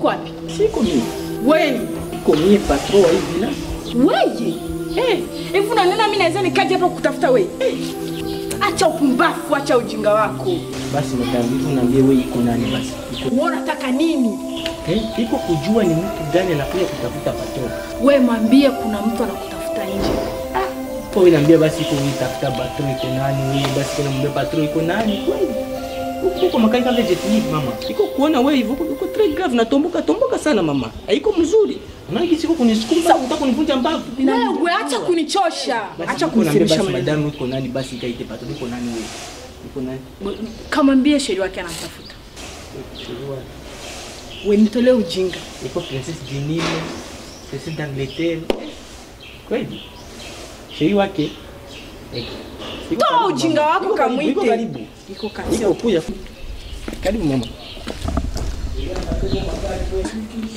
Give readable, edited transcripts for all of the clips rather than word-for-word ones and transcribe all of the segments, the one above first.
Wapi? Siko mimi. Wewe niko mimi patro wa hivi na. Wewe? Eh, hivi unaniona mimi naweza nikaje hapa kukutafuta wewe? Acha upumbafu, acha ujinga wako. Basi mtaambiwa unaambie wewe iko nani basi? Wewe unataka nini? Eh, iko kujua ni mtu gani anakuja kutafuta patro. Wewe mwambie kuna mtu anakutafuta nje. Ah, kwa wewe niambia basi iko unitafuta patro iko nani wewe basi kuna mwambie patro iko nani kweli? Uko makali kama jet li mama. Iko kuona wewe hivyo uko très grave na tomboka tomboka sana mama. Haiko mzuri. Unaona kisiko kunisukuma unataka kunivunja mbavu. Wewe acha kunichosha. Acha kunisemesha madam uko nani basi kaite patro uko nani wewe? Uko nani? Kama mbie sheri wake anamtafuta. Wewe nitolee ujinga. Iko princesse du Nil, princesse d'Angleterre. Kweli? Sheri wake. Toa ujinga wako kamwite. Iko karibu. Iko karibu. Iko kuja. Karibu mama.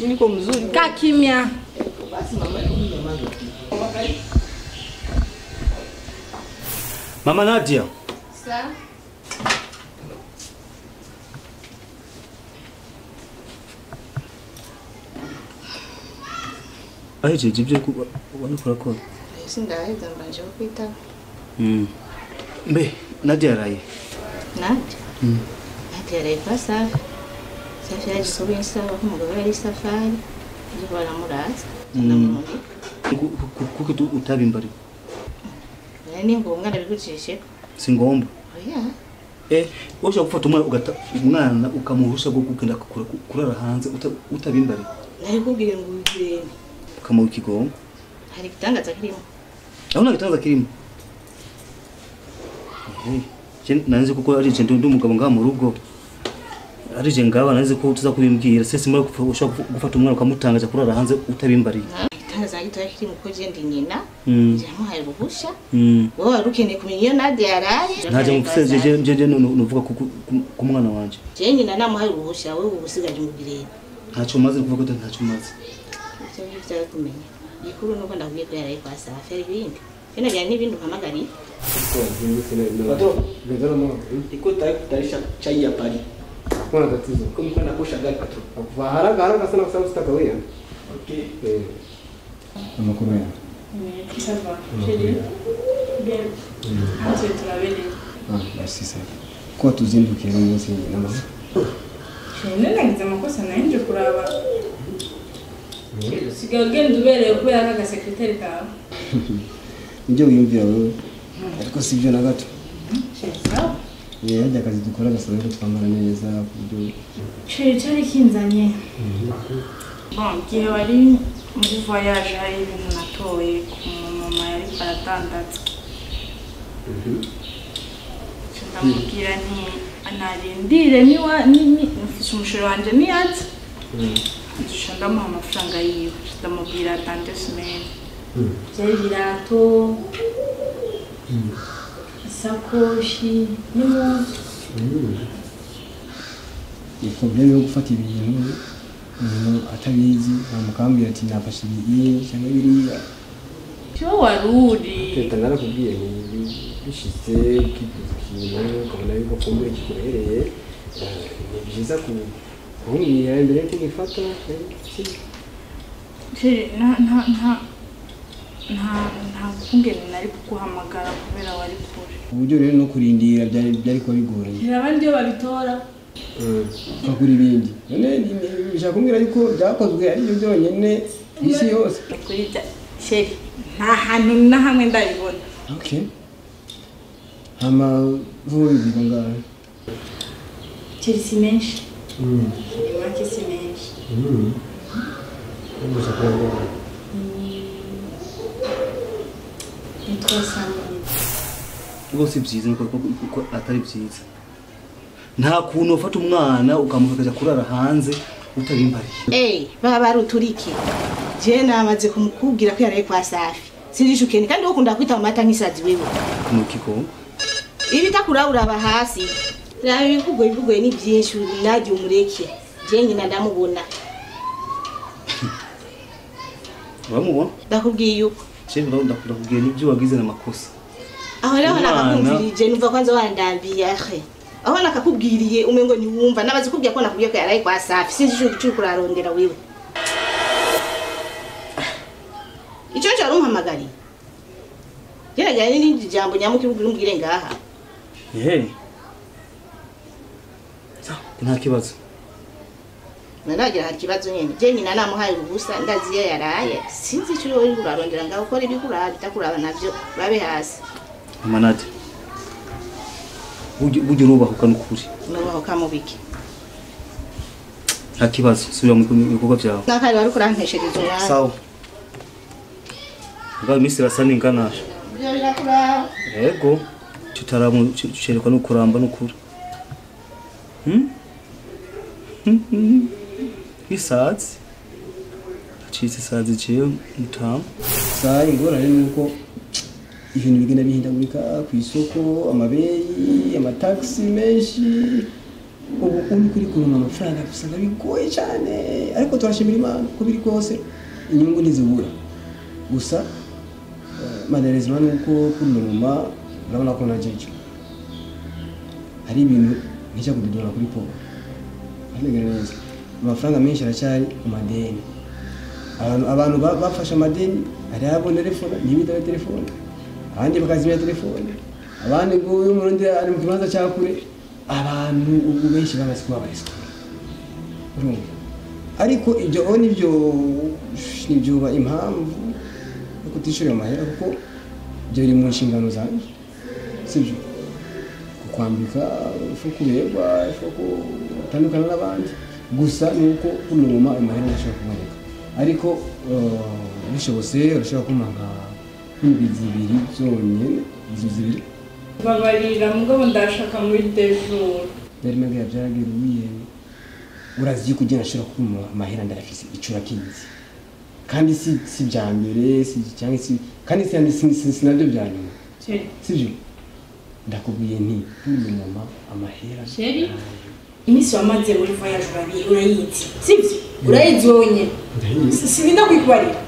Niko mzuri. Kaa kimya. Basi mama iko mama. Mama Nadia. Sa. Aje jibye ku wani kurakora. Sindaheza mbanje kwita. Mbe Nadia raye. Nadia. Nadia raye kwa safi. Safi yaje kubinsa umugabo yari safari. Jibara muraza. Kuko utabimbari. Nani ngombwa nabigucishe? Si ngombwa. Oya. Eh, woshaka gufata umwana ugata umwana ukamuhusha bwo kugenda kurara hanze utabimbari. Nari kubwire ngo ugirene. Ukamuha ikigongo. Hari gitangaza kirimo. Hauna gitangaza kirimo. Eh, nanze kuko ari je ndi umugabo ngaha mu rugo. Ari je ngaba nanze ko tuza kubimbwira sese mara ushaka gufata umwana ukamutangaza kurara hanze utabimbariye. Gitangaza gitoya kirimo ko je ndi nyina. Jamuhaye uruhusha. Wowe warukeneye kumenya iyo Nadia yaraye. Ntaje mufise je je nuvuga ku mwana wanje. Je nyina namuhaye uruhusha wewe ubusigaje umugirene. Ntaco maze kuvuga ko ntaco maze. Ivyo bivyo kumenya. Ikuru nuko ndakubwiye ko yaraye kwa Safi ari ibindi. Tena gani n'ibindi uhamagariye? Patro, iko tayari kutayarisha chai ya Paris. Hakuna tatizo. Kwa mko na kosha gari patro. Kwa haraka haraka sana kwa sababu sitakawia. Okay. Eh. Amakuru ya. Ça va. Chérie. Bien. Ah, tu travailles. Ah, merci sana. Kwa tuzindukiye umunsi nama. Chérie, nagize amakosa nanje kuraba. Sigaye ugenda ubereye kubera aka gasekreteri kawe. Nibyo wiyumvira wewe. Ariko si byo na gato. Yajya akazi dukora gasaba ko twambara neza ku buryo. Chérie, cyari kinzanye. Bon, gihe wari muri voyage hari ibintu natoye ku mama yari aratandatse. Ndamubwira nti anarindire niwa ni mfise umushoro wanje niyaza. Nshaka ndamuha amafaranga yiwe ndamubwira tante semaine. Byari birato. Isakoshi n'impuzu. Ni problème yo gufata ibintu umuntu atabizi, bamukambwira ati nafashe ibi cyangwa biriya. Cyo waruri. Teta narakubwiye nti bishitse ukifuza ikintu ukabona yuko kumbura kikubereye, ni byiza kumbwira mbere yuko ugifata. Nta kungene nari kuguhamagara kubera wari kure. Uburyo rero no kurindira byari kuba bigoranye. Abandi iyo babitora bakagura ibindi. None bishaka kumbwira yuko byakozwe ari byo byonyine isi yose. Chéri, nta hantu na hamwe ndabibona. Okay. Hama vuba bivuga ngaho. Chéri si menshi. Ni make si menshi. Ni 300 Rwose byiza nuko atari byiza. Nta kuntu ufata umwana ukamufata kurara hanze utabimbariye. Baba ruturiki. Je namaze kumukubwira ko yaraye kwa Safi. Sinjishukeni kandi ukunda kwita amata nk'isazi wewe. Nukiko. Ibitakurabura aba hasi. Raba ibikugoye ni byinshi naje umureke. Je nyina ndamubona. Uramubona? Ndakubwiye yuko. Je ndakubwiye nibyo wagize namakosa. Aho rero nakakumvirije numva kwanza wandambiye ahe. Aho nakakubwiriye umengo ntiwumva nabaze kubwiye ko nakubwiye ko yaraye kwa Safi. Sinzi ico kurarondera wewe. Ico nje arumpamagariye. Gerageza n'indi jambo nyamukuru umbwire ngaha. Nta kibazo. Nanagira hari kibazo nyene. Je nyina namuhaye uruhusa ndaziye yaraye. Sinzi ico uri urarondera ngaho ukora ibikuraba bitakuraba navyo babe hasi. Manade. Ujye urubahuka n'ukuri. Nubahuka mu biki? Nta kibazo, subira mu bikorwa byawe. Nakari wari kurampeshereza umwana. Sawa. Ngaho iminsi irasa n'ingana. Ibyo birakuraba. Yego. Tutaramu tucerekwa no kuramba n'ukuri. Isazi. Acitse isazi ciye mutamu. Sai ingorane nuko ibintu bigenda bihindagurika ku isoko, amabeyi, amataxi menshi. Ubu uri kuri kurunga amafaranga usanga bigoye cyane, ariko turashimira Imana ko biri kose inyungu ntizibura. Gusa malheureusement nuko kuri mama urabona ko najeje hari ibintu nkijya kudodora kuri poro. Neza amafaranga menshi aracyari mu madeni. Abantu bafashe amadeni, hari abo telefone ntibitabe telefone, abandi bakazimya telefone, abandi ngo uyu murundi ari mu kibanza cya kure. Abantu ubu benshi bamaze kuba abayesikuru. Urumva? Ariko ibyo nibyo ba impamvu yo kutishura amahera kuko ibyo biri mu nshingano zanjye. Sibyo? Kukwambika, kuberwa, gutandukana n'abandi. Gusa nuko kunuma amahera ashobora kuboneka. Ariko bishobose urashobora kumanga nk'indwi zibiri zonyine, zibiri. Babarira mugabo ndashaka muri dejour. Ndari mega byaragira uwiye. Urazi kugira ashobora kuma amahera ndarafise icura kizi. Kandi si bya mbere, si cyangwa si kandi si nabyo bya nyuma. Sibyo? Ndakubwiye nti kunuma amahera. Chéri, iminsi wamaze muri voyage urayizi. Sibyo? Urayizi wonyine. Sinda kwikubarira.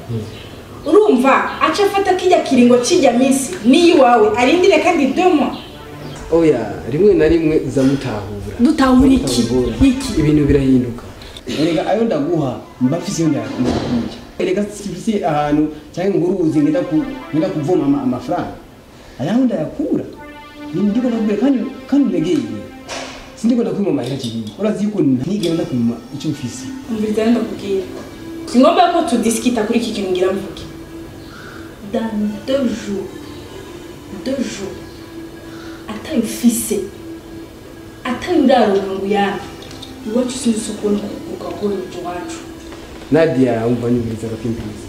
Urumva aca afata kijya kiringo kijya minsi ni iwawe arindire kandi 2 mois. Oya, rimwe na rimwe zamutahura. Dutahura iki? Iki ibintu birahinduka. Erega ayo ndaguha mbafise ndakuja. Erega sifise ahantu cyangwa nguruzi ngenda kuvoma amafaranga. Ayaho ndayakura. Ndiko nakubwira kandi uregeye. Sindiko ndakwima amahera kibi. Urazi yuko ntigenda ndakwima icyo mfise. Umviriza ndakubwira. Singomba ko tudiskita kuri iki kintu ngira mvuge. Dans 2 jours, 2 jours, atayufise, atayuraro ngo yami. Iwacu sinzi ukuntu ukakora iwacu. Nadia umva nyumviriza gapimpiriza.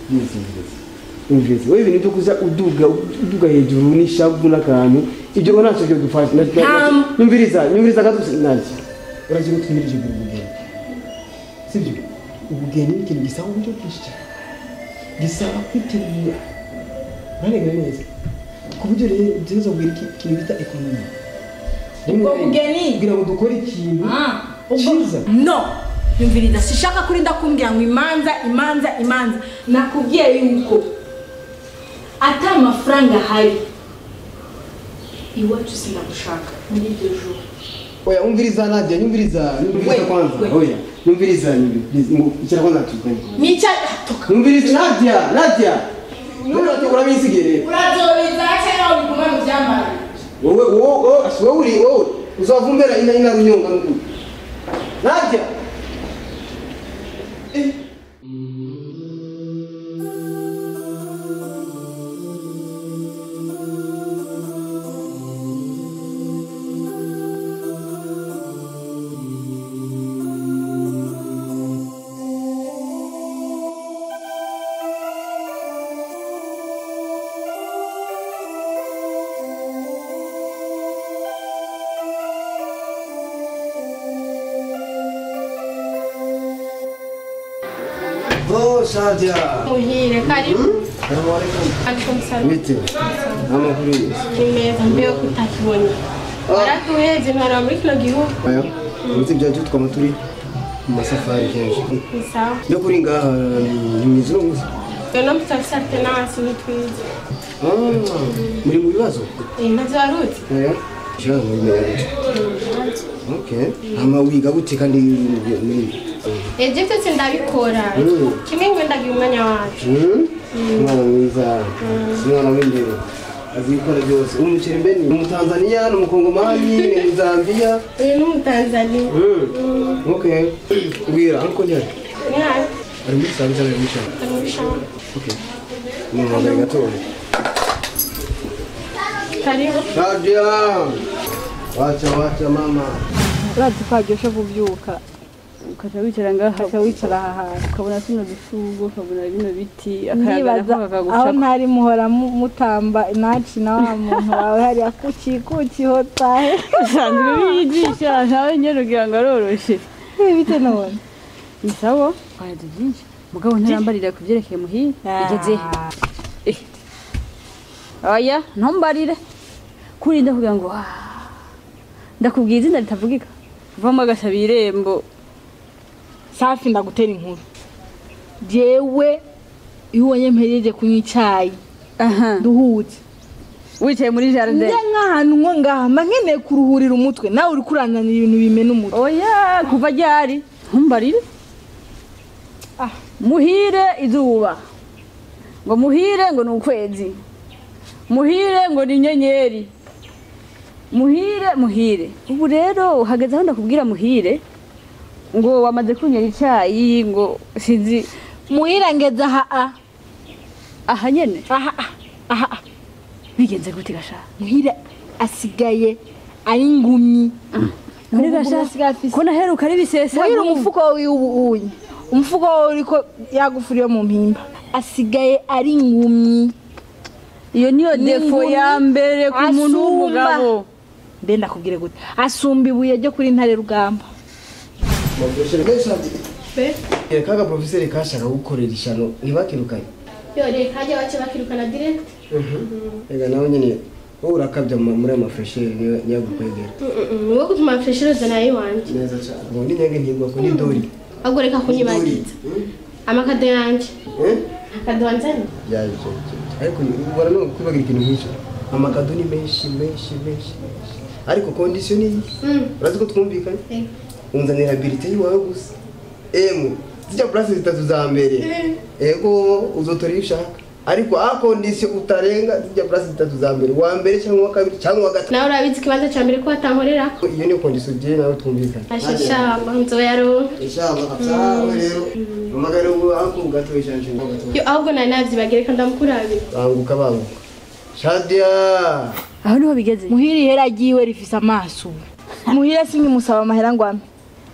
Umviriza. Wewe ibintu byo kuza uduga hejuru n'ishavu n'akantu ibyo ntacyo byo dufasha. Nyumviriza gato Nadia. Urazi ko tumirije ubugeni. Sibyo? Ubugeni ni ikintu gisaba uburyo bwinshi cyane. Gisaba kwitegura. Ntarengana neza. Ku buryo rero dutegerezwa kugira ikintu bita économie. Ubwo bugeni kugira ngo dukore ikintu cyiza. No, yumviriza, sishaka kurinda kumbwira ngo imanza imanza imanza. Nakubwiye yuko ata amafaranga ahari iwacu sinagushaka muri iryo joro. Oya, umviriza Nadia, nyumviriza, nyumviriza kwanza. Oya, nyumviriza, nyumviriza. Icara kwanza tuvugane. Nica toka. Nyumviriza Nadia, Nadia. Nura urabisigiye rero. Urazobiza cyangwa ubiguma mu byambara. Wowe wowe wowe uri wowe uzavumbera ina ina runyonga n'ukuri. Nadia. Shadia. Muhire, karibu. Salamu alaikum. Alaikum salam. Bite? Amakuru yose. Ni meza, mbega ko utakibonye. Waratuhevye ntara muri kino gihugu. Oya, uzi byaje twama turi mu masafari kenshi. Ni sawa. Yo kuri ngaha ni mizungu. Yo mutafise alternance nitwize. Muri mu bibazo? Ntazo waruzi? Oya. Jean muri menya. Okay. Hama wiga gute kandi muri Eje byose ndabikora. Kimwe ngo ndagira umwanya wacu. Umwana mwiza. Umwana w'indero. Azi gukora byose. Umuceri mbe ni Umutanzania, ni Umukongomani, ni Muzambia. Uyu ni Umutanzania. Okay. Ubwira anko nyari. Nyari. Ari muri sala cyangwa muri shamba? Ari muri shamba. Okay. Ni mwagari gatoya. Karibu. Nadia. Wacha wacha mama. Urazi ko haryoshe kuvyuka ukaca wicara ngaha, ukaca wicara aha hantu ukabona bino dushurwe, ukabona bino biti, akayaga nako kakagucako. Aho ntari muhora mutamba naci na wa muntu wawe hariya kuki kuki hotahe. Usanzwe biyigisha nawe nyene ugira ngo aroroshe. Bite none? Ni sawa, twaraze byinshi. Mugabo ntarambarira kuvyerekeye Muhire. Bigeze he? Oya, ntumbarire. Kurinda kugira ngo ndakubwiye izina ritavugika. Vamo agasaba irembo. Safi ndagutera inkuru. Jewe iyo ubonye mpejeje kunywa icayi nduhutse. Wicaye muri jardin. Njya nk'ahantu nko ngaha mba nkeneye kuruhurira umutwe, nawe uri kurananira ibintu bimena umutwe. Oya, kuva ryari? Ntumbarire. Muhire izuba. Ngo muhire ngo ni ukwezi. Muhire ngo ni inyenyeri. Muhire muhire. Ubu rero uhageze aho ndakubwira Muhire ngo wamaze kunywa icayi ngo sinzi Muhire ngeze aha aha nyene aha aha bigenze gute gasha? Muhire asigaye ari ngumyi. None gasha ko naheruka ari bisesa. Muhire umufuko wiwe uyu umufuko uriko yagufuriye mu mpimba asigaye ari ngumyi. Iyo niyo defo ya mbere ku muntu w'umugabo. Mbe ndakubwire gute? Asumba ibuye ryo kuri Ntare Rugamba. Be? Kaga professeur kashaka gukorera ishano ntibakirukanye. Yo reka hajya bace bakirukana direct. Ega nawe nyene wowe urakabya muri ama fresher niyo gukwegera. Wowe gutuma fresher zana yiwanje. Neza cyane. Ngo ni nyange ntigwa ko ni dori. Ahubwo reka kunyibagiza. Amakado yanje. Akado wanzanye? Yaje. Ariko ubona no kwibagira ikintu nk'icyo. Amakado ni menshi menshi menshi. Ariko condition ni urazi ko twumvikanye? Unzanira ability yiwawe gusa. Emu zijya place zitatu za mbere. Ego uzotora iyo ushaka. Ariko a condition utarenga zijya place zitatu za mbere. Wa mbere cyangwa wa kabiri cyangwa wa gatatu. Nawe urabizi kibanza cya mbere ko atankorera. Iyo ni condition je nawe twumvikanye. Ashisha nzoyaro. Inshallah kabisa rero. Amagare ubu anko gato ishanje ngo gato. Yo ahubwo nari navyibagira kandi ndamukurabira. Banguka banguka. Shadia. Aho niho bigeze. Muhire ihera ryiwe rifise amaso. Muhire sinkimusaba amahera ngo ampe.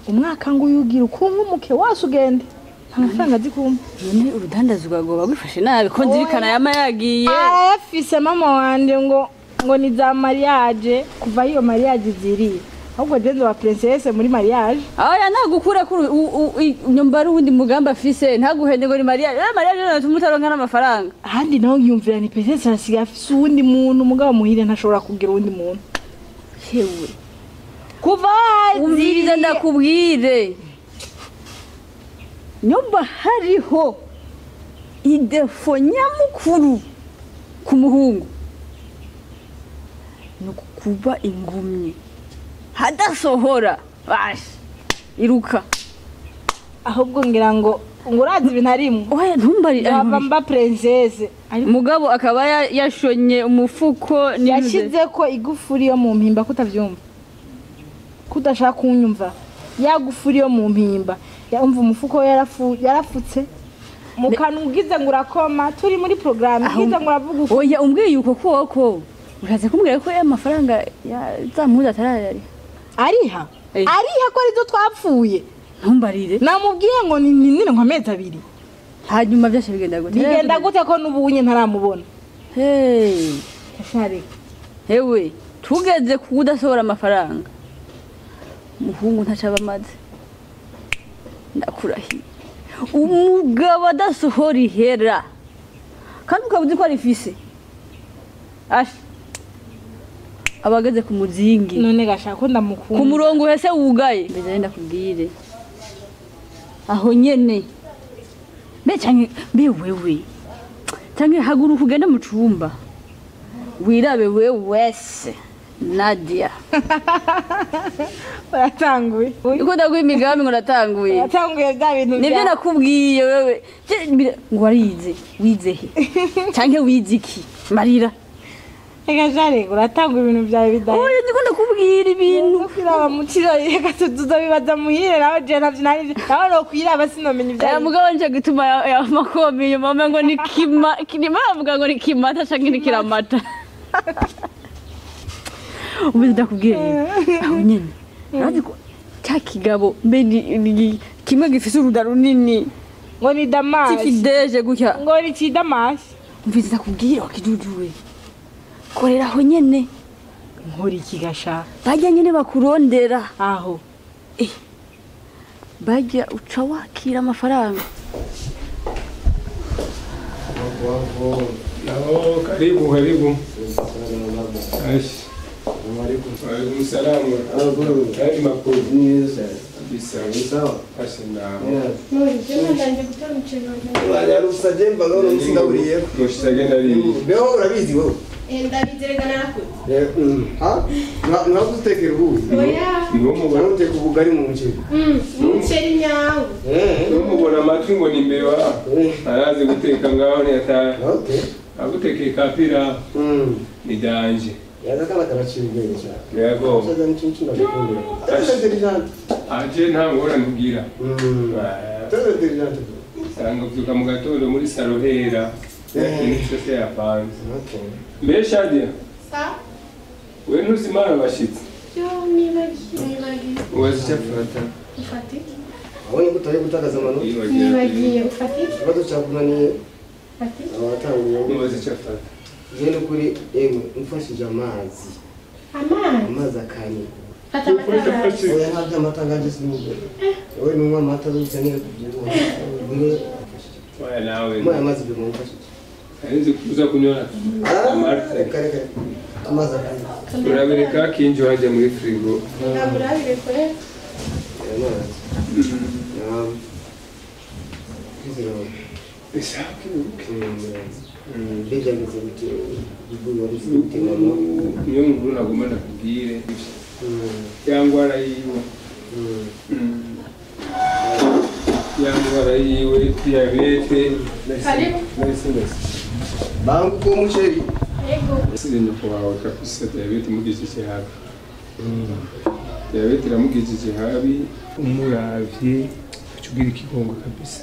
Umwaka ngo uyugira ukunka umuke wase ugende. Nta mafaranga azi kumpa. None urudandazwa rwoba rwifashe nabi ko nzirikana yama yagiye. Arayafise mama wanje ngo ni za mariage kuva iyo mariage ziriye. Ahubwo je nzoba princesse muri mariage. Aya ntagukura kuri nyumba ari uwundi mugambi afise ntaguhende ngo ni mariage. Mariage natuma utaronka n'amafaranga. Ahandi naho nkiyumvira ni princesse arasigaye afise uwundi muntu mugabo muhire ntashobora kugira uwundi muntu. Hewe. Kuva umviriza ndakubwire. Nyumba hariho idefo nyamukuru ku muhungu. Nukuba ingumye. Hadasohora bash iruka ahubwo ngira ngo ngurazi ibintu arimwe oya ntumbari ava mba princesse mugabo akaba yashonye umufuko yashize ko igufuri yo mu mpimba kutavyumva kudashaka kunyumva ya gufuri yo mu mpimba yumva umufuko yarafutse mukanu ugize ngo urakoma turi muri programme ugize ngo uravuga oya umbwiye uko koko uraze kumbwira ko ya mafaranga ya zamuza atarayari ariha ariha ko arizo twapfuye ntumbarire namubwiye ngo ni nini nka mezi abiri hanyuma byashe bigenda gute bigenda gute ko n'ubunye ntaramubona hey kashari hewe tugeze kudasohora amafaranga muhungu ntacaba amaze ndakurahiye umugabo adasohora ihera kandi ukabuzi ko ari fise ashi abageze ku muzingi none gashaka ko ndamukunda ku murongo uhese wugaye mbere ndakubwire aho nyene mbe canke mbe wewe canke haguruka ugende mu cumba wirabe wewe wese Nadia baratanguye uko ndaguha imigambi ngo natanguye baratanguye bya bintu nibyo nakubwiye wewe ngo warize wize he canke wize iki marira Ega jare uratanga ibintu byawe bidaye. Oya ndiko ndakubwira ibintu. Kwiraba mukiro reka tuzobibaza muhire nawe je navyo nari nawe no kwiraba sinomenya ibyawe. Aya mugabo nje gituma ya makomi mama ngo ni kima kinima avuga ngo ni kimata canke ni kiramata. Ubu ndakubwira aho nyene. Nazi ko cya kigabo mbe ni kimwe gifise uruda runini ngo ni damasi. Kifideje gutya. Ngo ni kidamasi. Mvize ndakubwira wakijujuwe. Korera aho nyene nkora iki gasha bajya nyene bakurondera aho bajya uca wakira amafaranga. Oh, karibu karibu. Alaikum salam. Karibu makuru. Kabisa. Sawa. Asina. Leo urabizi wewe. Ndabizerega narakuze. Ha? Narakutekera ubu. Oya. Niwo mubona uteka ubugari mu muceri. Umuceri nyawo. Niwo mubona amatwi ngo ni imbeba. Arazi guteka ngaho ni ata. Okay. Agutekeye kapira. Ni danje. Yaza kama karacira ubwenge cyane. Yego. Saza n'icyo ndakundira. Très intelligent. Aje nta ngorane ugira. Très intelligent. Sanga uvyuka mu gatondo muri salo hera. Ikintu cyose yapanze. Okay. Mbe Shadia. Sa? We ntuzimana abashitsi. Yo nibagiye. Ubaze icyo afata. Ufatike. Abonye ko utari gutakaza amanota. Nibagiye ufatike. Ikibazo cyakunaniye. Ufatike. Abatanguye. Ubaze icyo afata. Je n'ukuri emwe umfashije amazi. Amazi? Amazi akanye. Fata amata. Oya ntabyo amata nganje sinigera. Wowe nunywa amata ukeneye kubyibuha. Oya nawe. Mwa amazi bimufashije. Arinze kuza kunywa amata. Kare. Amazi akanye. Urabireka kinjo hajya muri frigo. Ndamurabire kure. Amazi. Kwizera. Isaki. Mbega ngeze gute wari ufite mama. Niyo nkuru nagomba ndakubwire. Ya ngwara yiwe. Ya ngwara yiwe diabete. Karibu. Merci. Bangu ko muceri. Yego. Size nyoko wawe kabisa diabete mugijije habi. Diabete iramugijije habi umuravye acugira ikigongo kabisa.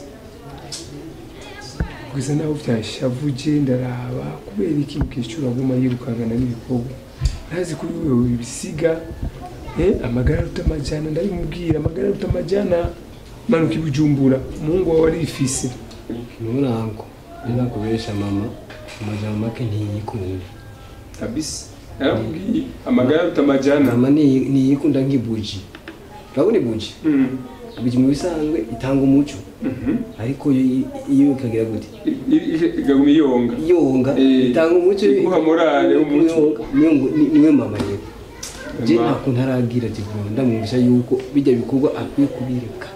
Gusa naho vyashavuje ndaraba kubera iki mukecuru aguma yirukangana n'ibikorwa ntazi kuri wewe ibisiga amagara rutamajana ndabimubwira amagara rutamajana manuka ibujumbura umuhungu wawe arifise nurango nizakubesha mama amajambo make ntiyikunda kabisa. Narakubwiye amagara utamajana. Mama niyikunda nk'ibuji. Urabona ibuji? Ibuji mu bisanzwe itanga umuco. Ariko iyo ikagira gute? Igaguma iyonga. Iyonga itanga umuco, iguha morale umuco. Niwe mama rero. Je ntako ntaragira jivuga ndamwumvisha yuko bijya bikorwa akwiye kubireka.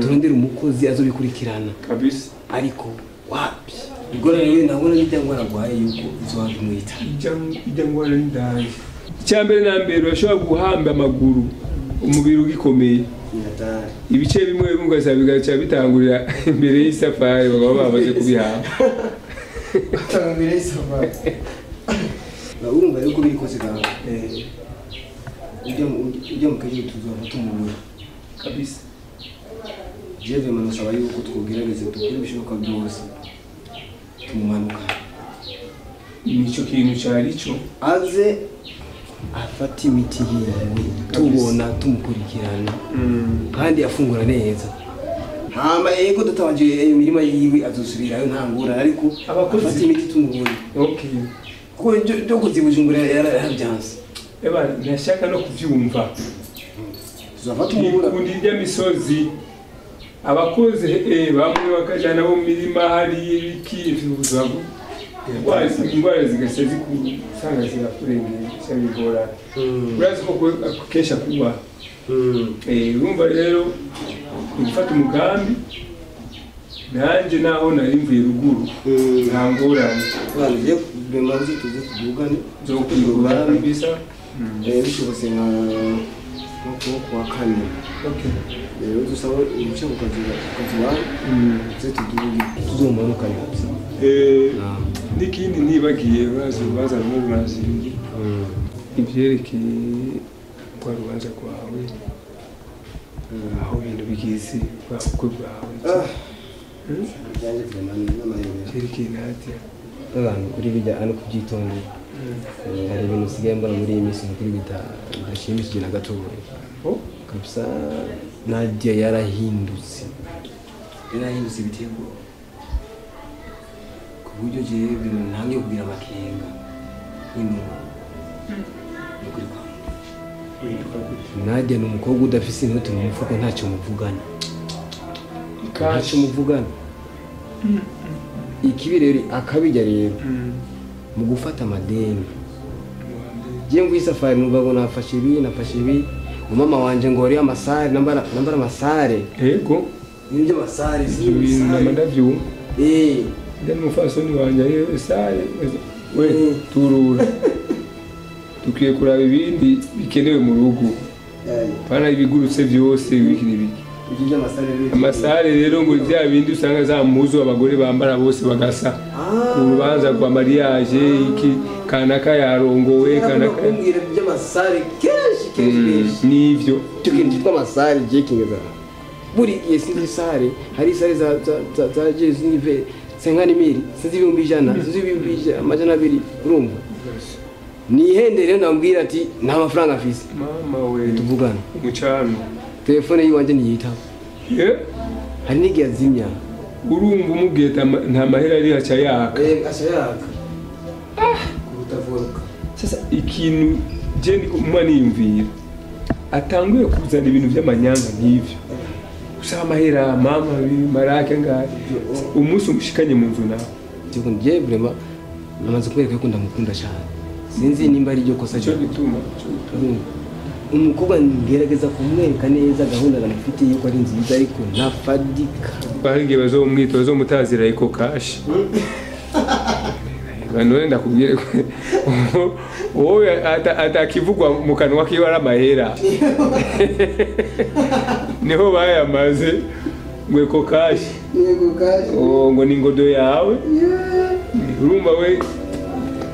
Turondera umukozi azobikurikirana. Kabisa. Ariko wapi? Igora rero nabona bijya ngo aragwaye yuko izobimwita. Ijya ngo arindaye. Icyambere na mbere urashobora guhamba amaguru umubiri ugikomeye. Ibice bimwe bimwe ugasanga bigaca bitangurira imbere y'isafari bakaba bamaze kubihamba. Imbere y'isafari. Urumva rero ko biri kose gaho. Ujya mu kazi tuzova tumubura. Kabisa. Jewe manusaba yuko twogerageza dukora ibishoboka byose tumumanuka. Nicyo kintu cyari cyo aze afata imiti yiwe tubona tumukurikirana kandi afungura neza. Hama yego dutabanje iyo mirima yiwe azosubirayo nta ngorane ariko afata imiti tumubona. Okay. Kuko byo kuzibujumbura yarabyanse. Eba ntashaka no kuvyumva. Tuzafata umubura kundi rya misozi abakozi bamwe bakajana bo mirima hari ibiki ivyuzago. Ingwara zigase zikusanga zirakurengera cyabigora. Urazi ko kesha kuba. Urumva rero gufata umugambi nanje naho nari mvuye ruguru nta ngorane. Banje bemaze tuze tuvugane zo kwigura kabisa. Bishobotse nka kwa kane. Okay. Rero dusaba uruhushya ku kazi wawe tuze tuduge tuzomanukane kabisa. N'ikindi ntibagiye urazi urubanza rumwe ruraziriye ivyerekeye rwa rubanza rwawe aho ibintu bigize bwa bukwe bwawe vyerekeye Nadia. Abantu kuri bijya ano kubyitondera. Hari ibintu usigaye mbona muri iyi minsi kuri bidashimishije na gatoya. Kabisa Nadia yarahindutse. Yarahindutse biteye ubwoba. Ku buryo jewe ntangiye kugira amakenga n'inuma. Nukuri kwa Nadia ni umukobwa udafise inoti mu mufuko ntacyo muvugana. Ntacyo muvugana. Ikibi rero akabijya rero mu gufata amadeni. Ngiye ngo isafari numva ngo nafashe ibi umama wanje ngo wari amasare nambara amasare. Yego. Ibyo amasare si ibintu ndavyumva. Ndi umufasoni wanje ari sare we turura. Tukwiye kuraba ibindi bikenewe mu rugo. Pana ibigurutse byose bikiri biki. Amasare rero ngo bya bindi usanga za mpuzu abagore bambara bose bagasa. Ku rubanza rwa mariage iki kanaka yarongowe kanaka. Kumbwira by'amasare kenshi kenshi. Nivyo. Cyo kintu cyitwa amasare je kingeza. Buri gihe sinzi sare hari sare za za za je sinzi 50,000 sinzi 100,000 sinzi 200,000 urumva. Nihende rero ndambwira ati nta mafaranga afise. Mama we tuvugana. Umucano. Telefone yiwanje ntiyitaba. Hari n'igihe azimya. Urumva umubwiye nta mahera ari aca yaka. Aca yaka. Kurutavuka. Sasa ikintu je umwana yiyumvira atanguye kuzana ibintu by'amanyanga nk'ivyo. Usaba amahera mama marake ngahe. Umunsi umushikanye mu nzu nawe. Je vraiment namaze kwereka ko ndamukunda cyane. Sinzi nimba ari ryo kosa cyo gituma. Umukobwa ngerageza kumwereka neza gahunda namufitiye yuko ari nziza ariko ntafadika. Bahingiye bazomwita bazomutazira iko cash. None ndakubwire ko wowe atakivugwa mu kanwa kiwe ari amahera. Niho bayamaze ngo eko cash. Yego cash. Oh ngo ni ingodo yawe. Urumva we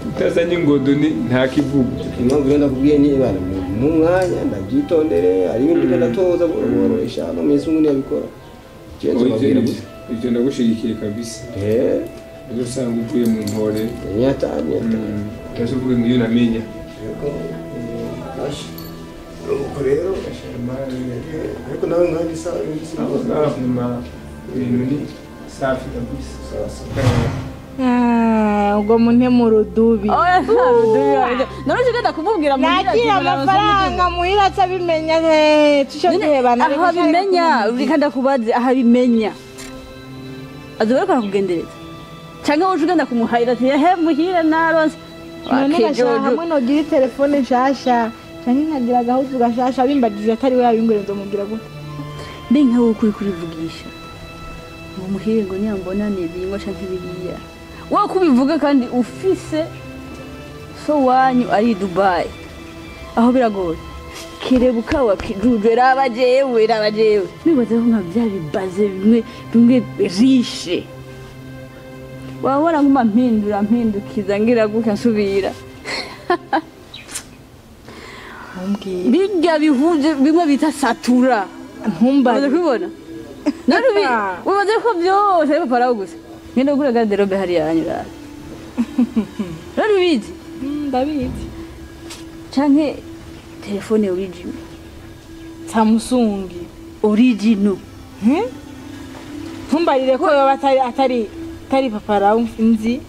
utazanye ingodo ni nta kivugo. Impamvu rero ndakubwiye ni ibana mu mwanya ndabyitondere ari ibintu ndatoza buhoro ishaka mwese umuntu yabikora. Ibyo ndagushigikiye kabisa. Uzosanga uvuye mu mpore. Nyatani. Utazuvuga ngo iyo namenya. Nuko rero ariko nawe nkandi sawa ibintu ni safi kabisa. Ubwo munte mu rudubi. Oya rudubi. None ugenda kumubwira muhira. Nakira amafaranga muhira atabimenya tuco duhebana. Aho abimenya reka ndakubaze aho abimenya. Azoba ariko arakugendereza. Canke wowe ugenda kumuhayira ati ehe muhira naronse. None gashaka hamwe nogira telefone nshasha canke nkagira agahuzu gashasha bimbagije atari we yabingure nzomubwira gute. Mbe nka wowe ukuri kurivugisha. Ngo muhire ngo niyambona nibingwa canke biriya. Wowe kubivuga kandi ufise so wanyu ari Dubai. Aho biragoye. Kerebuka wakijuje raba jewe raba jewe. Nibaze ko nka bya bibaze bimwe bimwe rishe. Wabona nguma mpindura mpindukiza ngira gutya nsubira. Bijya bihuje bimwe bita satura. Ntumbare. Ubona? Narubi ubaze ko byose ari papa gusa. Ngende gukura garderobe hariya anyura. Narubizi? Ndabizi. Canke telefone original. Samsung original. Ntumbarire ko yoba atari papa rawo nzi.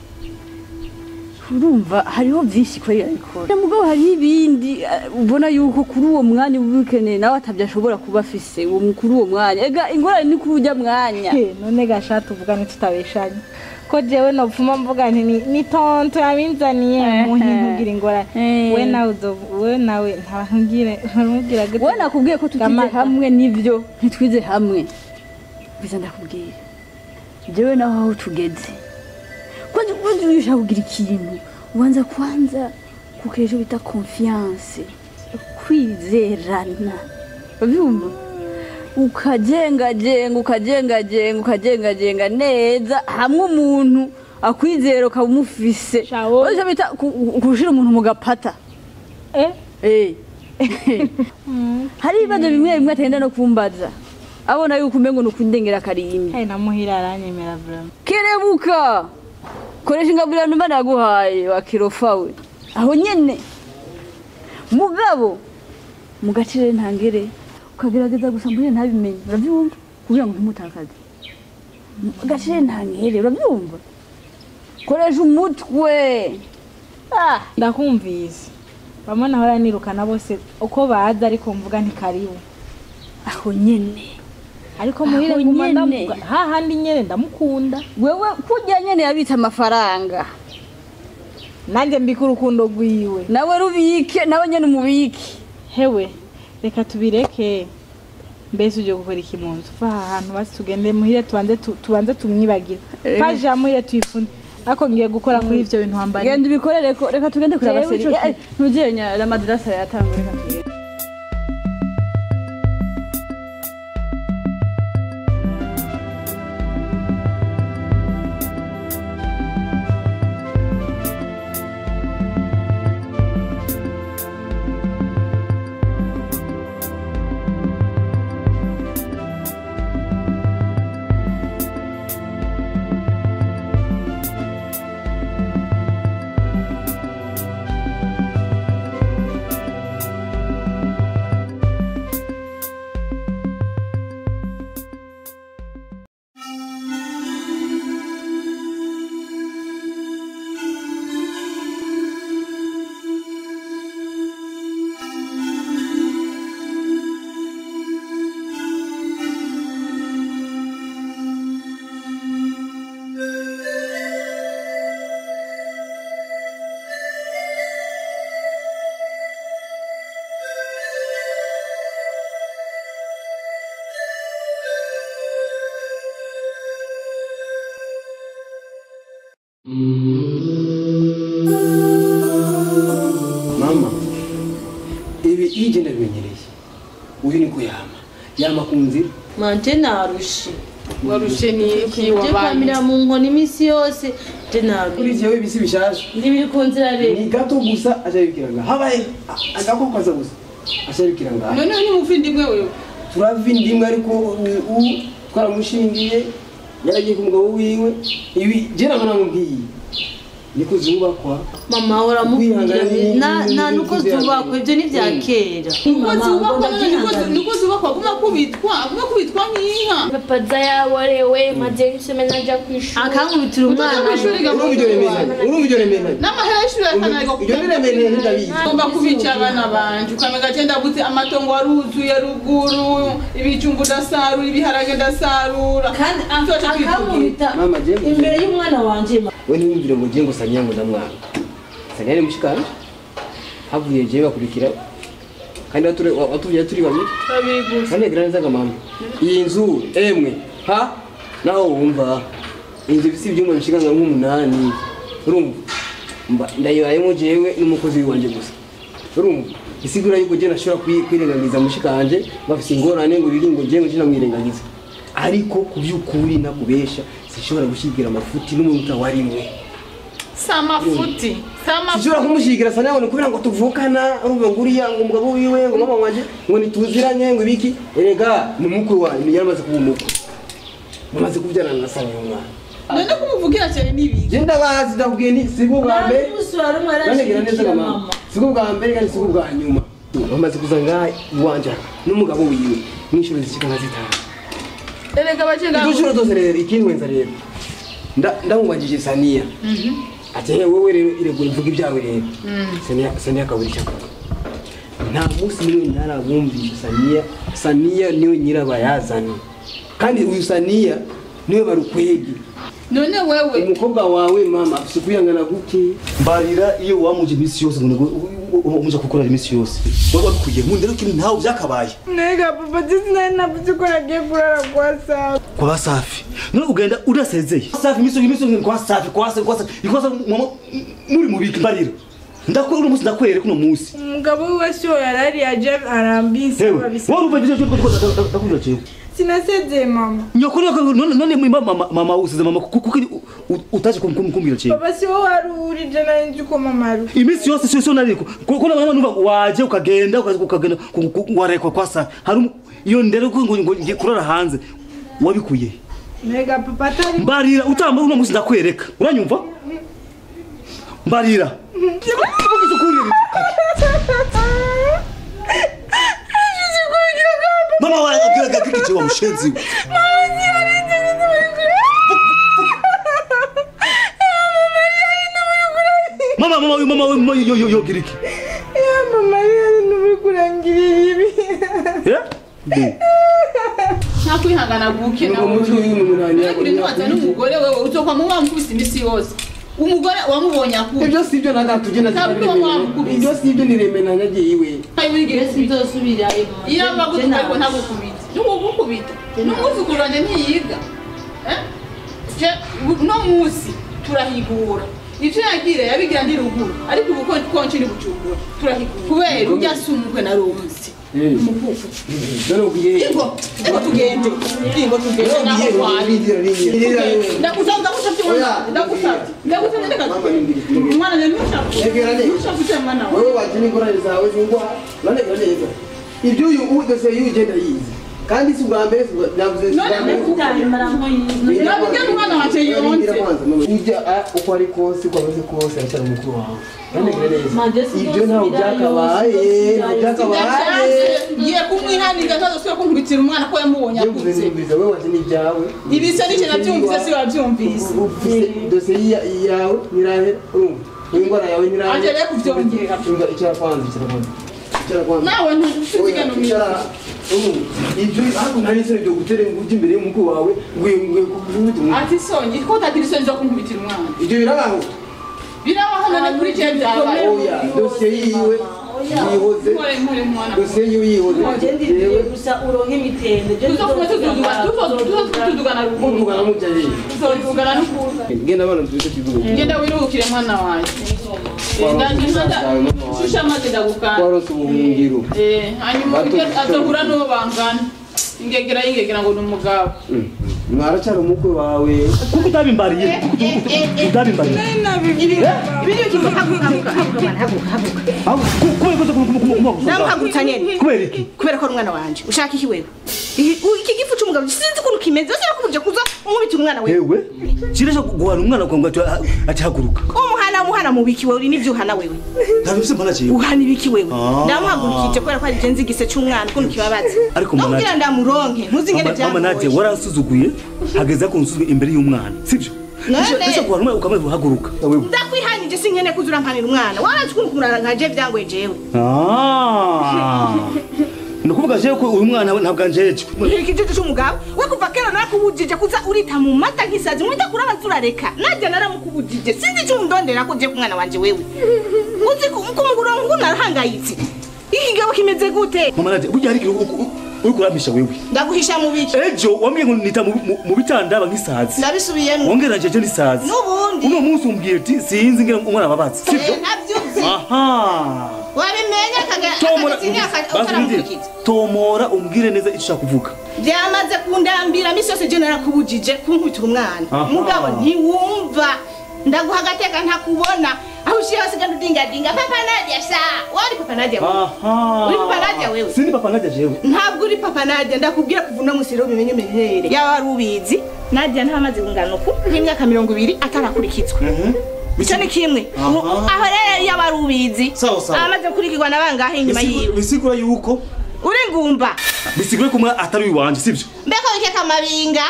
Urumva hariho byinshi ko yabikora. Mugabo hari ibindi ubona yuko kuri uwo mwanya ubikeneye nawe atabya ashobora kuba afise uwo kuri uwo mwanya. Ega ingorane ni kuri ujya mwanya. None gasha tuvugane tutabeshanye. Ko jewe nopfuma mvuga nti ni tonto yabinzaniye muhi ntugira ingorane. We nawe we nawe ntabangire ntumubwira gute. We nakubwiye ko tutize hamwe nivyo ntitwize hamwe. Biza ndakubwiye. Jewe naho aho tugeze. Kwanza ushaka kugira ikintu ubanza kwanza kukejo bita confiance kwizerana bavyumva ukajenga jenga ukajenga jenga ukajenga jenga neza hamwe umuntu akwizera ukamufise oje bita kushira umuntu mu gapata hari ibibazo bimwe bimwe atenda no kumbaza abona yuko umengo nukundengera karimbi namuhira aranyemera vraiment kerebuka koresha ingabirano Imana yaguhaye wakirofa we aho nyene mugabo mugacire ntangere ukagerageza gusa mbone ntabimenye uravyumva kugira ngo ntumutakaze mugacire ntangere uravyumva koresha umutwe ndakumvise bamwe nahora nirukana bose uko baza ariko mvuga nti karibu aho nyene ariko muhire nguma ndamuga hahandi nyene ndamukunda wewe kujya nyene yabitse amafaranga nanje mbika urukundo rwiwe nawe rubike nawe nyene umubike hewe reka tubireke mbese uje gukora iki mu nzu va ahantu basi tugende muhire tubanze tumwibagira paje ya muhire tuyifunde ariko ngiye gukora kuri ivyo bintu wambariye genda ubikorere reka tugende kuraba seri ntugenya la madrasa yatangwe reka tugende. Mama, ibi ije ndabimenyereye. Uyu niko yama. Yama kunzira. Manje narushe. Warushe ni iki wabaye? Mu nkoni imisi yose je narushe. Kuri jewe ibisi bishasha. Ndibiri kunzira rero. Ni gato gusa aje nga. Habaye agakokaza gusa. Aje nga. None ni muvindimwe wewe. Turavindimwe ariko u twaramushingiye yaragiye ku mugabo wiwe. Ibi je namubwiye. Niko zubakwa. Mama uramukundira na nuko zubakwa ibyo ni bya kera. Nuko zubakwa nuko zubakwa guma kubitwa nk'inka. Papa zayaborewe maze nsome naja kwishuri. Akankubitira umwana. Urumva ibyo remena. N'amahera y'ishuri akanariko. Ibyo remena ndabizi. Ngomba kubica abana banje ukamega je ndabuze amatongo aruzuye ruguru ibijumbu ndasarura ibiharage ndasarura. Kandi akankubita imbere y'umwana wanje. We ntiwumvire ngo ngiye ngo Saniya ngo ndamwanga. Saniya ni mushikanje havuye je bakurikira kandi watuvye turi babiri. Kandi yagira neza ga mama. Iyi nzu emwe ha naho wumva inzu ifise ibyumba bishika nka nk'umunani urumva ndayibayemo jewe n'umukozi wanje gusa urumva isigura yuko je nashobora kwirengagiza mushikanje bafise ingorane ngo biri ngo je ngo namwirengagiza ariko kubyukuri nakubesha sinshobora gushigira amafuti n'umuntu warimwe. Samafuti sinshobora kumushigira sana ngo kubera ngo tuvukana urumva ngo uriya ngo umugabo wiwe ngo mama wanje ngo nituziranye ngo ibiki erega ni mukuru wanjye yaramaze kuba umukwe mumaze kubyarana na Saniya umwana. None kumuvugira cyane nibiki? Je ndabazi ndakubwiye ni sibo bwa mbere sibo bwa mbere kandi sibo bwa nyuma bamaze kuza ngaha iwanje n'umugabo wiwe n'inshuro zishika nka zitanu. Erega bacenga inshuro zose rero ikinwenza rero ndamubajije Saniya ati wewe rero iregura mvuga ibyawe rero. Saniya akabura icyo avuga. Nta munsi n'umwe ntarabumvisha Saniya. Saniya niwe nyirabayazana kandi uyu Saniya niwe barukwege. None wewe umukobwa wawe mama afise kwihangana guke mbarira iyo wamuje iminsi yose ngo umuja gukora iminsi yose wowe wabikuye mu ndero kintu ntawe byakabaye. Nega papa sinari navuze ko nagiye kurara kwa Safi. Kwa Safi none ugenda udasezeye Safi iminsi kwa Safi kwa Safi kwa Safi kwa Safi mama muri mubiki mbarira ndakora uno munsi ndakwereka uno munsi umugabo wiwe si we yarari aje arambise babise wowe urumva ibyo ndakubwira jewe sinasezeye mama nyoko none mama usize mama kuko utaje kumbwira jewe papa si wowe wari uri je nari nzi ko mama ari iminsi yose si nariko kuko mama numva waje ukagenda ukagenda warekwa kwa Safi hari iyo ndero ngo ngiye kurara hanze wabikuye. Nega papa atari mbarira utamba uno munsi ndakwereka uranyumva mbarira mama waragira kiki wa mushenzi mama mama mama yo yo yo giriki ya mama yari nubikurangirira ibi eh nakwihangana guke nawe n'umugore wewe uzokwa mu wamukubise imisi yose umugore wamubonye akubise ibyo si ibyo nagatugenda ibyo si ibyo niremena nagiye iwe sinzosubirayo iyo bagutuka ariko ntagukubita n'ugukubita n'umwuzukuru wanjye ntiyiga no munsi turahigura ivyo yagira yabigira ndi ruguru ariko ubu konci ni bujumbura turahigura kubera urya si umukwe na rumunsi umukufu ingo ingo tugende ingo tugende naho kwawe ndagusabye ndeka umwana ntushavuze ntushavuze mwana wawe wewe waje n'ingorane zawe zingwa none neza ibyo uyu udose yugenda yize kandi si ubwa mbere navuze nabwo umwana wanje yonze ujya uko ari kose uko ameze kose aracyari umukuru wawe ibyo ntawe byakabaye byakabaye ngiye kumwihanira ntazosubira kunkubitira umwana ko yamubonye akuze wewe waje n'ibyawe ibisa n'icyo nabyumvise si wabyumvise dosiye yawe nirahera urumva ingwara yawe nirahera anje rero kuvyongera icara kwanza icara kwanza icara kwanza nawe ntushizige numira ibyo ariko nta n'isoni byo gutera ngo ujye imbere y'umukuru wawe ngo gukubita umwana ati sonyi ko utagira isoni zo kunkubitira umwana ibyo birabaho birabaho none kuri je byabaye oya dosiye yiwe yihoze dosiye yiwe yihoze jewe gusa uronke imitende tuzofuma tuzodugana ruguru mudugana mujya hehe tuzodugana n'ukuza genda abana tuze tuvuge genda wiruhukire mwana wanjye shusha amazi ndagukanda waronse ubuhungiro hanyuma azohura n'uwo bangana ingegera y'ingegera ngo ni umugabo mwaracyari umukwe wawe kuko utabimbariye utabimbariye namuhagurutsa nyene kubera iki kubera ko ari umwana wanje ushaka iki wewe iki gifu c'umugabo sinzi ukuntu kimeze sinakubuje kuza umubita umwana wewe hewe kiresha guhana umwana kwawe ngo ati haguruka umuhana Uhana muhana mubiki wewe uri nivyo uhana wewe. Ntabyo mbona jewe. Uhana ibiki wewe. Ndamuhagurukije kubera ko ari je nzigise cy'umwana ukuntu kibabaza. Ariko mama ndamuronke ntuzi ingene byangoye. Mama Nadia waransuzuguye hageze ko nsuzuguye imbere y'umwana. Sivyo? Ndetse kuba rumwe ukamwe uhaguruka. Ndakwihanije sinkene kuzura mpanira umwana. Warazi ukuntu kumurara nkaje byangoye jewe. Nukuvuga jewe ko uyu mwana ntabwo anjejwe. Ikijuju cy'umugabo we kuva kera narakubujije kuza urita mu mata nk'isazi mwita kuraba zurareka. Nadia naramukubujije sinzi icyo undondera ko je ku mwana wanje wewe. Uzi ko umugurongo narahangayitse. Iki gabo kimeze gute? Mama Nadia burya hari uri kuramisha wewe. Ndaguhisha mu biki? Ejo wambwiye ngo nita mu bitandaba nk'isazi. Ndabisubiyemo. Wongera njeje n'isazi. Nubundi. Uno munsi umbwiye uti sinzi ngira umwana babatse. Sivyo? Ntavyuzi. Aha. Wabimenya kaga Tomora umbwire neza icyo ushaka kuvuga. Byamaze kundambira misi yose je narakubujije kunkubita umwana. Mugabo ntiwumva. Ndaguha agateka ntakubona. Aho ushiye hose ganda udingadinga Papa Nadia sha. Wari Papa Nadia wewe. Aha. Uri Papa Nadia wewe. Sindi Papa Nadia jewe. Ntabwo uri Papa Nadia ndakubwira kuva uno munsi rero ubimenye umenyere. Yaba wari ubizi. Nadia ntamaze kungana uku nk'imyaka 20 atarakurikizwa. Icyo ni kimwe. Aho rero yaba wari ubizi. Amaze gukurikirwa na bangahe inyuma yiwe. Bisigura yuko uri ngumba. Bisigura ko atari uwanje sivyo? Mbeko wikeka mabinga.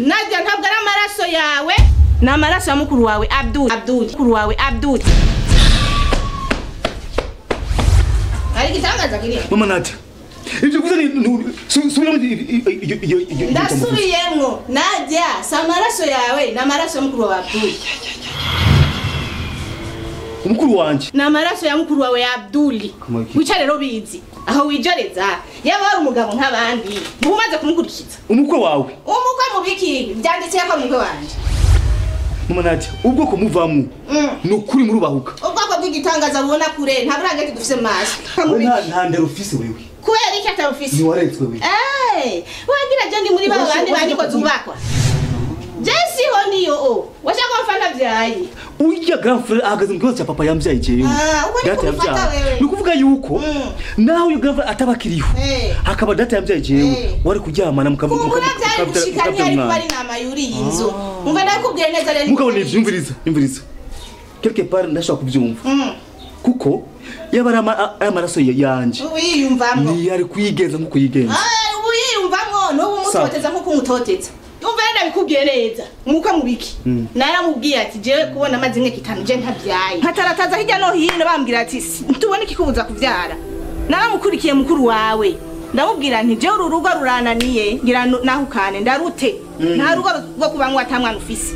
Nadia ntabwo ari amaraso yawe. Na amaraso ya mukuru wawe Abdul. Abdul. Mukuru wawe Abdul. Ari gitangaza kiri. Mama Nadia. Ibyo kuza ni subira mu ndasubiyemwo. Nadia, si amaraso yawe, na amaraso ya mukuru wawe Abdul. Umukuru wanje. Na amaraso ya mukuru wawe Abdul. Wica rero bizi. Aho wijoreza. Yaba ari umugabo nk'abandi. Umaze kumukurikiza. Umukwe wawe. Umukwe mubiki byanditse ko mukwe wanje. Mama Nadia, ubwoko muvamwo nukuri murubahuka. Ubwoko bw'igitangaza bubona kure nta burangeti dufise maso. Nta ndero ufise wewe. Kubera iki atarufise? Ni waretswe wewe. Wagira je ndi muri ba bandi baniko zubakwa. Je siho niyo o. Washaka mfana vyayi. Urya grand frère ahagaze mu kibazo cya papa yamvyaye jewe. Data yamvyaye. Ni kuvuga yuko naho uyu grand frère atabakiriho. Hakaba data yamvyaye jewe wari kuryamana mukavuga mukavuga ari nama yuriye inzu. Umva ndakubwiye neza rero. Mugabo nivyumviriza, imviriza. Quelque part ndashaka kubyumva. Kuko yaba ari amaraso yanje. Uyiyumvamwo. Ni yari kuyigenza nkuko yigenza. Uyiyumvamwo n'ubu mutoteza nkuko umutoteza. Umva ndabikubwiye neza. Muko mubiki. Naramubwiye ati jewe kubona amazi imwe kitanu je ntabyaye. Nkatarataza hirya no hino bambwira ati tubone ikikubuza kuvyara. Naramukurikiye mukuru wawe. Ndamubwira nti jewe uru rugo rurananiye ngira nahukane ndarute. Nta rugo rwo kubanywa atamwana ufise.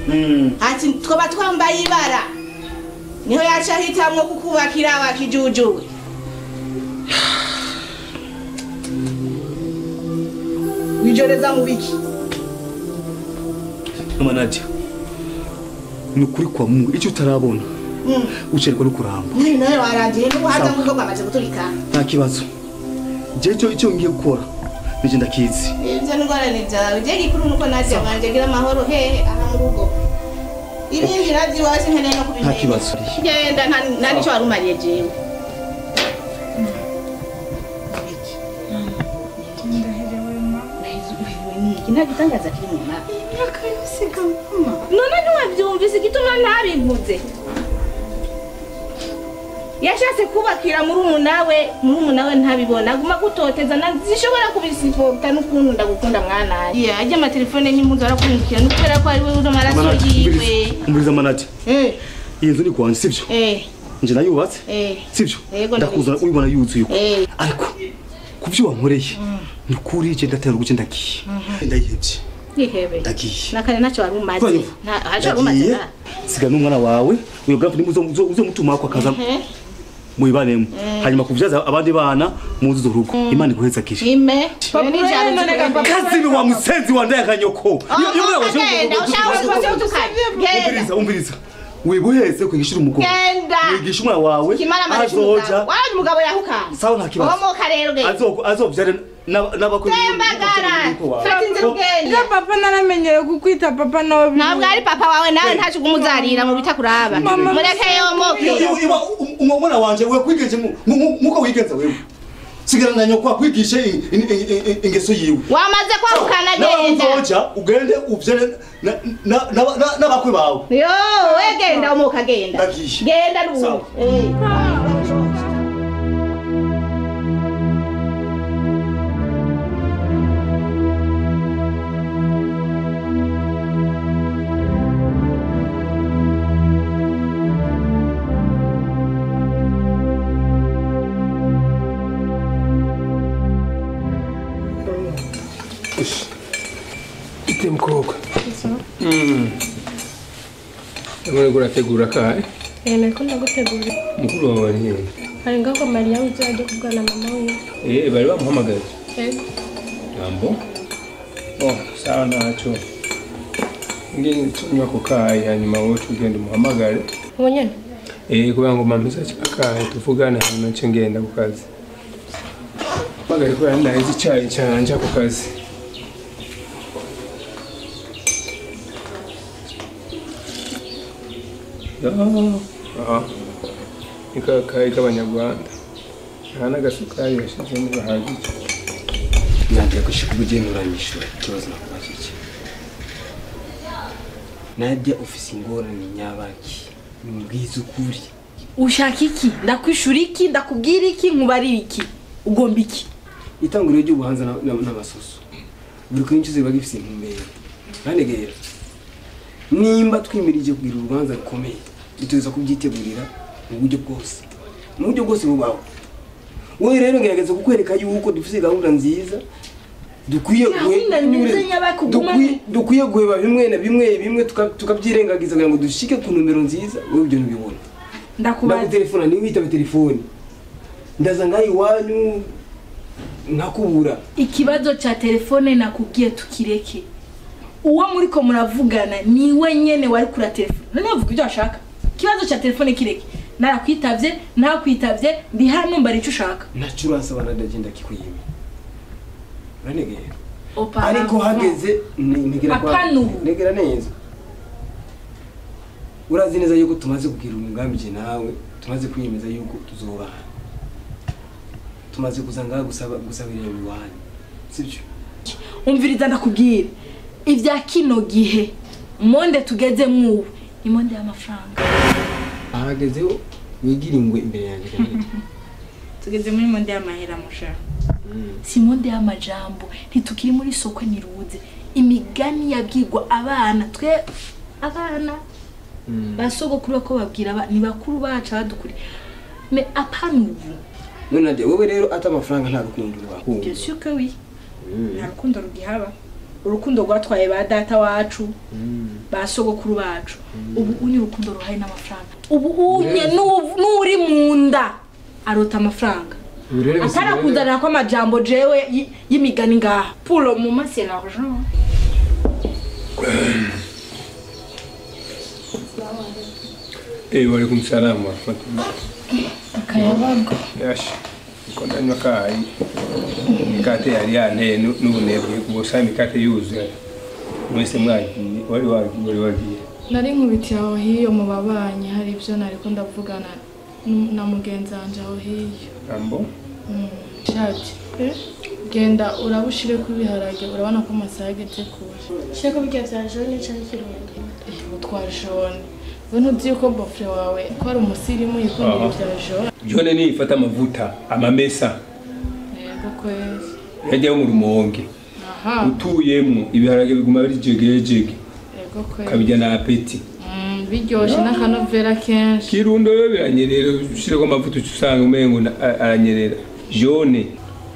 Ati twoba twambaye ibara. Niho yaca hitamwo kukubakira wakijujuwe. Wijoreza mubiki. Mama Nadia, nukuri kwa Mungu icyo utarabona ucerwa no kuramba. Nawe warangiye n'ubu haza ngo kwamaze guturika. Nta kibazo. Je icyo ngiye gukora nije ndakizi. Ibyo ngorane byawe je gikuru nuko Nadia wanje gira amahoro hehe aha mu rugo. Ibindi navyo iwacu nkeneye no kubimenya. Nta kibazo. Genda nta nico warumariye jewe. Nta gitangaza kiri mu mama. Imyaka yose mama. None ntiwabyumvise igituma ntabivuze. Yashatse kubakira muri umunawe ntabibona aguma gutoteza zishobora kubisiporta n'ukuntu ndagukunda mwana. Yeah, ajya amatelefone n'impunzi arakurindikira n'ukubera ko ari we uri amaraso yiwe. Umviriza Mama Nadia. Iyi nzu ni kwanje sivyo? Nje nayubatse. Sivyo? Ndakuzana uyibona yuzuye uko. Ariko kuvyo wankoreye nukuri je ndatera uguce ndagiye. Ndayihebye. Nihebe. Ndagiye. Nakare ntacyo wari umaze. Nta haco wari umaze. Siga n'umwana wawe uyo gafu nimuzo uzo mutuma ko akaza muyibanemo. Hanyuma kuvyaza abandi bana muzuzo rugo. Imana iguhezakije. Ime. Kazibi wa musenzi wa ndayakanyoko. Umviriza umviriza. Wibuheze kwigishira umugore. Wigisha umwana wawe. Azoja. Waje umugabo yahukana. Sawa nta kibazo. Omoka rero genda. Azovyare n'abakuru. Tembagara. Fata inzira ugende. Papa naramenyereye kukwita papa nawe. Ntabwo ari papa wawe nawe ntacu kumuzarira mu bitakuraba. Mureke yomoke. Umwana wanje we kwigenje nkuko wigenza wewe. Sigara na nyoko akwigishe ingeso yiwe. Wamaze kwahukana genda. Nawe ugende uvyere n'abakwe bawe. Yo, we genda umuka genda. Genda n'ubu. Ite mukobwa. Ndabona ko urategura kahe? Nariko ndagutegura. Mukuru wawe ari hehe? Ari ngaho Mariya uzaje kuvugana na mama wiwe. Bari bamuhamagaye. Yego. Jambo. Oh, sawa ntacyo. Ngiye tunywa ku kayi hanyuma wowe ugenda umuhamagare. Ubu nyene? Kubera ngo mama izace akayi tuvugane hanyuma nce ngenda ku kazi. Mpamagare kubera ndaheze icayi canje ku kazi. Aha, ni ka kayi k'abanyarwanda nta n'agasukari yashizemo gahagije. Nadia gushika ubugeni uranyishura ikibazo nakubajije. Nadia ufise ingorane nyabaki mbwiza ukuri. Ushaka iki? Ndakwishura iki? Ndakubwira iki? Nkubarira iki? Ugomba iki? Itanguriro ry'ubuhanza n'amasoso buri kwinshi ziba gifise intumbero. Banegera nimba twimirije kugira urubanza rukomeye dutegerezwa kubyitegurira mu buryo bwose, mu buryo bwose bubaho. Wowe rero ngerageza kukwereka yuko dufise gahunda nziza dukwiye guheba bimwe na bimwe bimwe tukabyirengagiza kugira ngo dushike ku numero nziza. Wowe ibyo ntubibona. Ndakubaza ndagutelefona niba witaba telefone ndaza ngaho iwanyu nkakubura. Ikibazo cha telefone nakubwiye tukireke. Uwo muriko muravugana niwe nyene wari kura telefone. None uvuga ibyo ashaka. Ikibazo cha telefone kireke. Narakwitavye, nakwitavye, ndi hano mbari ico ushaka. Naco uransaba ndagenda kikwiyime. Uranegera. Ariko hageze ntegera kwa ntegera neza. Urazi neza yuko tumaze kugira umugambi je nawe, tumaze kwiyemeza yuko tuzobana. Tumaze kuzanga gusaba gusabira iwanyu. Sibyo? Umviriza ndakubwira. Ivya kino gihe monde tugeze mu ni monde y'amafaranga. Ahageze wigira ingwe imbere yanjye kandi tugeze muri monde y'amahera musha. Si monde y'amajambo, ntitukiri muri soko niruze. Imigani yabwirwa abana twe abana basogokuru ko babwira ni bakuru bacu badukuri. Mais apana ubu. None Nadia wewe rero ata amafaranga nta rukundo rwawe. Bien sûr que oui. Nta rukundo rugihaba. Urukundo rwatwaye ba data wacu, ba sogokuru bacu. Ubu unye urukundo ruhaye n'amafaranga. Ubu unye n'uri munda arota amafaranga. Atara kuzanira ko amajambo jewe y'imigani ngaha. Pour le moment c'est l'argent. Wa alaikum salam wa rahmatullah. Akayabago. Yash. Ndanywa kayi. Imikate yari yanteye n'ubunebwe gusa imikate yuzuye. Mwese mwagiye wari wagiye. Nari nkubitiye aho hiyo mu babanyi hari ibyo nariko ndavugana na mugenzi wanje aho hiyo. Ambo? Shati. Genda urabushire ku biharage urabona ko amasaha ageze kure. Shire ko bijya vya jaune canke kirundo. Utwara jaune. We ntuzi yuko bofre wawe ko ari umusirimu yikundira ibya jaune. Jaune ni ifata amavuta, amamesa. Yego kwezi. Yajya mu rumonge. Aha. Utuyemo ibiharage biguma biri jegejege. Yego kwezi. Kabijya na apeti. Biryoshe n'akanovera kenshi. Kirundo yo biranyerera ushireko amavuta usanga umengo aranyerera. Jaune.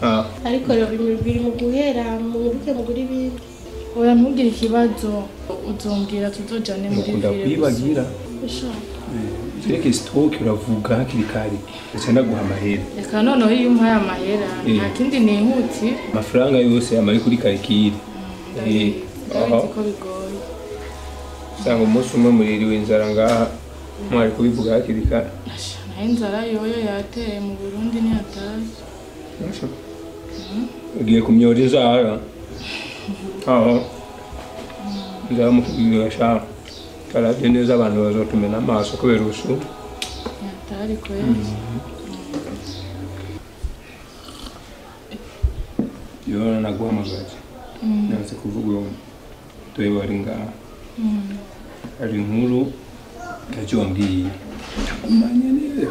Ah. Ariko rero biri mu guhera mubuke mugura ibindi. Oya ntugire ikibazo uzombwira tuzojane muri vire. Ndakwibagira. Tureke stock uravuga hakiri kare. Ndetse ndaguha amahera. Reka noneho iyo umpaye amahera nta kindi nihuti. Amafaranga yose amari kuri karikire. Aha. Ko bigoye. Usanga umunsi umwe muririwe inzara ngaha mwari kubivuga hakiri kare. Nayo inzara yoyo yateye mu Burundi ntiyataye. Ugiye kumyora inzara. Aho. Inzara mu kubibasha. Karabye neza abantu bazotumena amaso kubera ubusuma. Yatari kwezi. Yo naguhamagaje. Nanze kuvuga tuwe bari ngaha. Hari inkuru ntacyo wambwiye. Ndakumanya neza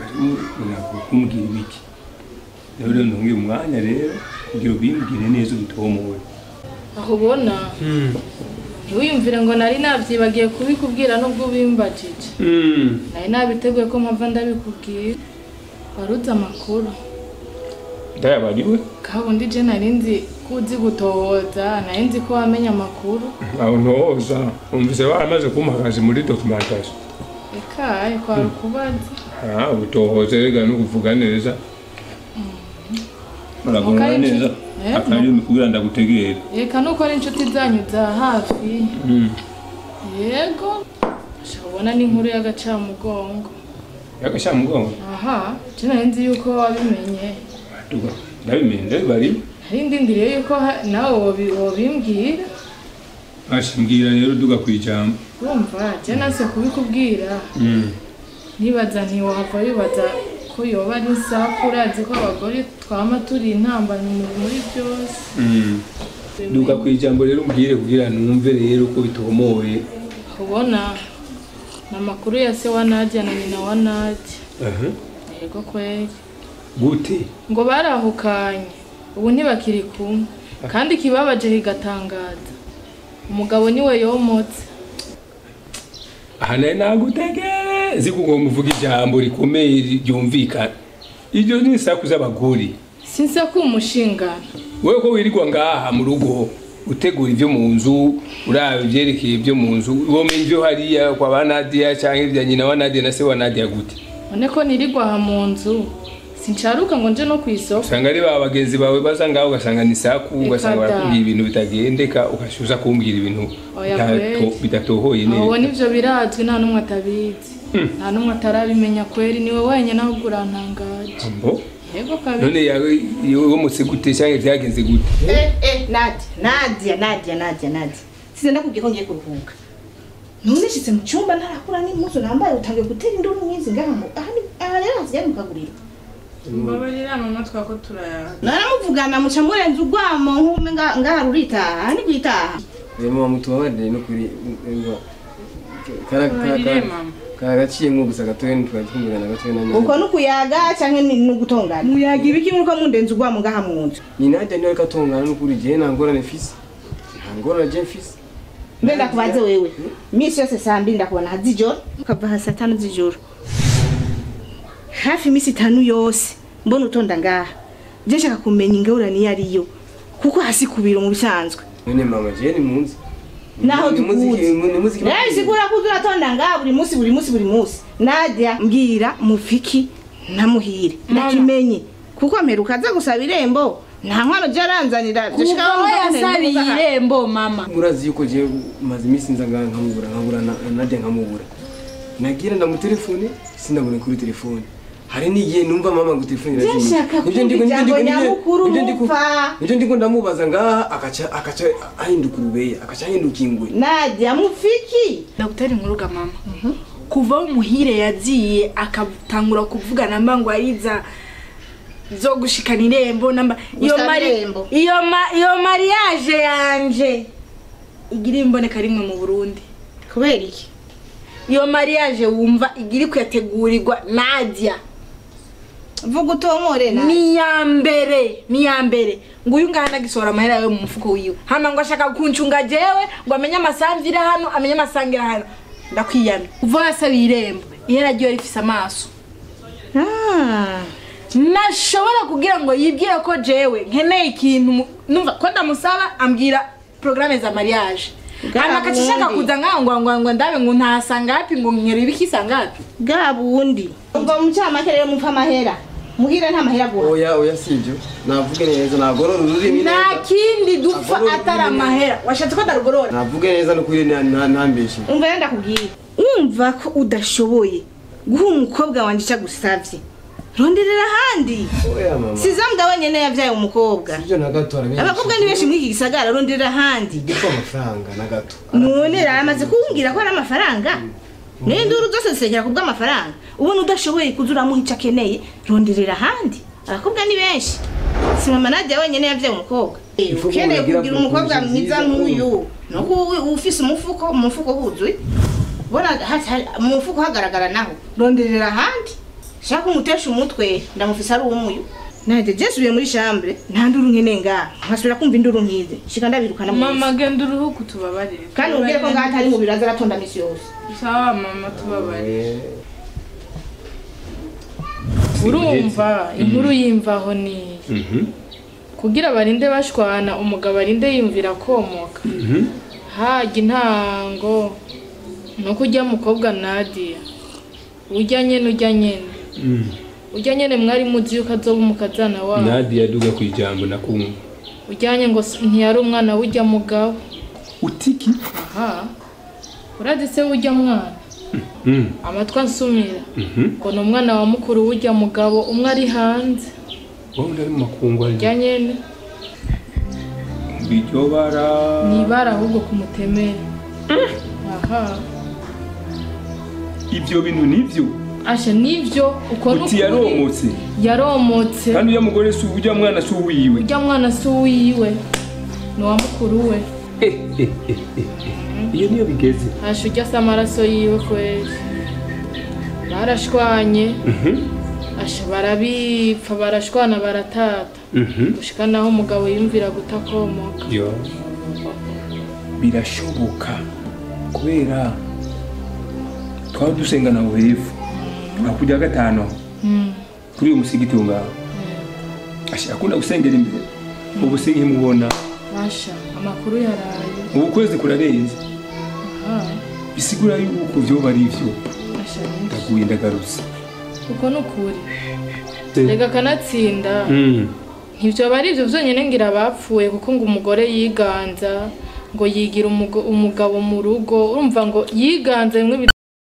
kumbwira ibiki. Rero ndongiye umwanya rero kugira ubimbwire neza ubitomoye. Aho ubona ntiwiyumvire ngo nari nabyibagiye kubikubwira nubwo ubimbajije. Nari nabiteguye ko mpava ndabikubwira. Waruze amakuru. Ndayabariwe? Kabundi je nari nzi ko uzi gutohoza, nari nzi ko wamenya amakuru. Aho ntohoza, umvise baramaze kumpa akazi muri documentation. Eka, kwari ukubaza. Ah, utohoza rega no kuvuga neza. Muragorana neza. Akari kugira ndagutegera. Eka nuko ari inshuti zanyu za hafi. Yego. Shabona ni inkuru y'agacamugongo. Y'agacamugongo? Aha, je nari nzi yuko wabimenye. Ndabimenye ndabibari. Nari ndindiriye yuko nawe wobimbwira. Ashimbwira rero duga kwijambo. Urumva, je nase kubikubwira. Nibaza ntiwahava bibaza ko yoba ari insaku, urazi ko abagore twama turi intambamyi muri byose. Duga kwijambo rero umbwire kugira numve rero ko bitomoye. Ubona ni amakuru ya se wa Nadia na nyina wa Nadia. Yego kweli. Gute? Ngo barahukanye ubu ntibakiri kumwe kandi kibabaje kigatangaza umugabo niwe yomotse. Aha nari nagutegere zikugo muvuga ijambo rikomeye ryumvikana. Iryo ni isaku z'abagore. Sinsaku umushingana. Wewe ko wirirwa ngaha mu rugo utegura ivyo mu nzu, uraba ivyerekeye ivyo mu nzu, womenya ivyo hariya kwa ba Nadia canke ivya nyina wa Nadia na se wa Nadia gute? None ko nirirwa aha mu nzu sincaruka ngo nje no kwisoko. Usanga ari ba bagenzi bawe baza ngaho ugasanga ni saku, ugasanga barakubwira ibintu bitagendeka, ugashuza kumbwira ibintu bidatohoye neza. Aho nivyo birazwi nta numwe atabizi. Nta numwe atarabimenya kweri niwe wenyine ahubwo urantangaje. Ambo? Yego kabiri. None yomotse gute canke vyagenze gute? Nadia. Size ndakubwiye ko ngiye kuruhuka. None shitse mu cyumba ntarakura n'impuzu nambaye utangiye gutera induru nyinshi ngaha ngo aha rero hasigaye mu kaguriro. Mbabarira mama twako turaya. Naramuvugana muca murenze ugwamo nkume ngaha ruritaha ni kwitaha. Mama mutubabarire no kuri karagaciye nko gusa gatoye ntitwakumvikana gatoye na uko nukuyaga canke nugutongana. Muyaga ibiki muriko mundenze ugwamo ngaha mu nzu. Ni Nadia niwe katongana no kuri je nta ngorane mfise. Nta ngorane je mfise. Mbe ndakubaze wewe. Misi yose saa 2 ndakubona hazijoro ukava saa 5 z'ijoro. Hafi misi 5 yose mbona utonda ngaha. Je nshaka kumenya ingorane iyo ariyo kuko hasi kubiro mu bisanzwe. None mama je ni munzi. Naho tukuzi. Nawe sigura ko uratonda ngaha buri munsi buri munsi buri munsi. Nadia mbwira mufiki namuhire. Ndakimenye kuko mperuka aza gusaba irembo nta nkwano je aranzanira. Dushika irembo mama. Murazi yuko je maze imisi nza ngaha nkamubura Nadia nkamubura. Nagira ndamutelefone sindabone kuri telefone. Hari nigiye numva mama ngo telefone irazimye. Nibyo ndiko ndamubaza ngaha akaca ahinduka urubeya, akaca ahinduka ingwe. Nadia mufiki. Ndagutera inkuruga mama. Kuva umuhire yagiye akatangura kuvugana mba ngo ariza zo gushikana irembo namba iyo mariage yanje igira imboneka rimwe mu Burundi. Kubera iki? Iyo mariage wumva igiri kuyategurirwa Nadia. Vuga utomore na. Ni ya mbere. Nguyu ngaha nagisora amahera yawe mu mufuko wiwe. Hama ngo ashaka kuncunga jewe ngo amenye amasamvira hano, amenye amasangira hano. Ndakwiyamye. Uva yasabiye irembo, ihera ryo rifise amaso. Nashobora kugira ngo yibwire ko jewe nkeneye ikintu numva ko ndamusaba ambwira programme za mariage. Hama akacishaka kuza ngaho ngo ndabe ngo ntasanga hapi ngo nkere ibikisanga hapi. Gabundi. Ubwo mucamake rero mupfa amahera. Muhira nta mahera guha. Oya sivyo. Navuge neza nagorora ururimi neza. Nta kindi dupfa atari amahera. Washatse ko ndarugorora. Navuge neza no kuri ntambeshe. Umva rero ndakubwira. Umva ko udashoboye guha umukobwa wanje icagusavye. Ronderera ahandi. Oya mama. Sizamda wenyene yavyaye umukobwa. Sivyo na gato arabenshi. Abakobwa ni benshi muri iki gisagara ronderera ahandi. Dupfa amafaranga na gato. None ramaze kumbwira ko ari amafaranga. N'induru zose zisekera kubwa amafaranga. Ubona udashoboye kuzuramuha ico akeneye, ronderera ahandi. Abakobwa ni benshi. Si mama Nadia wenyene yavyaye umukobwa. Ukeneye kugira umukobwa mwiza nk'uyu. Nuko ufise umufuko, umufuko wuzuye. Bona mu mufuko hagaragara naho. Ronderera ahandi. Shaka umutesha umutwe ndamufise ari umuyu. Naje jesubiye muri chambre nta nduru nkene ngaha. Nkasubira kumva induru nkize. Shika ndabirukana mu. Mama genda uruhuku tubabarire. Kandi ubwire ko ngaha atari mu biraza aratonda misi yose. Sawa mama tubabarire. Urumva inkuru yimvaho ni kugira barinde bashwana umugabo arinde yimvira komoka. Haji ntango no kujya mukobwa Nadia. Ujya nyene ujya nyene. Ujya nyene mwari muzi yuko azoba umukazana wawe. Nadia duga kwijambo nakumva. Ujyanye ngo ntiyari umwana w'ujya mugabo. Utiki? Aha. Urazi se ujya mwana? Amatwa nsumira. Ngo ni umwana wa mukuru w'ujya mugabo umwe ari hanze. Wowe ndari mu makungu ari. Ujya nyene. Iryo bara. Ni ibara ahubwo kumutemera. Aha. Ibyo bintu nivyo. Asha nivyo uko nuko yaromotse. Yaromotse. Kandi uya mugore si ujya mwana si uwiwe. Ujya mwana si uwiwe. Ni wa mukuru we. Iyo niyo bigeze. Asha ujya sa amaraso yiwe kwezi. Barashwanye. Asha barabipfa barashwana baratata. Gushika naho umugabo yumvira gutakomoka. Yo. Birashoboka kubera twari dusengana buhefu. Akujya gatano. Kuri uyu musigiti ngaho. Asha akunda gusengera imbere. Ubu sinkimubona. Asha amakuru yaraye. Ubu kwezi kurarenze. Bisigura yuko vyo bari ivyo. Asha ndaguye ndagarutse. Uko nukuri. Rega kanatsinda. Ntibyo bari ivyo vyonyene ngira bapfuye kuko ngo umugore yiganza ngo yigira umugabo mu rugo urumva ngo yiganze bimwe.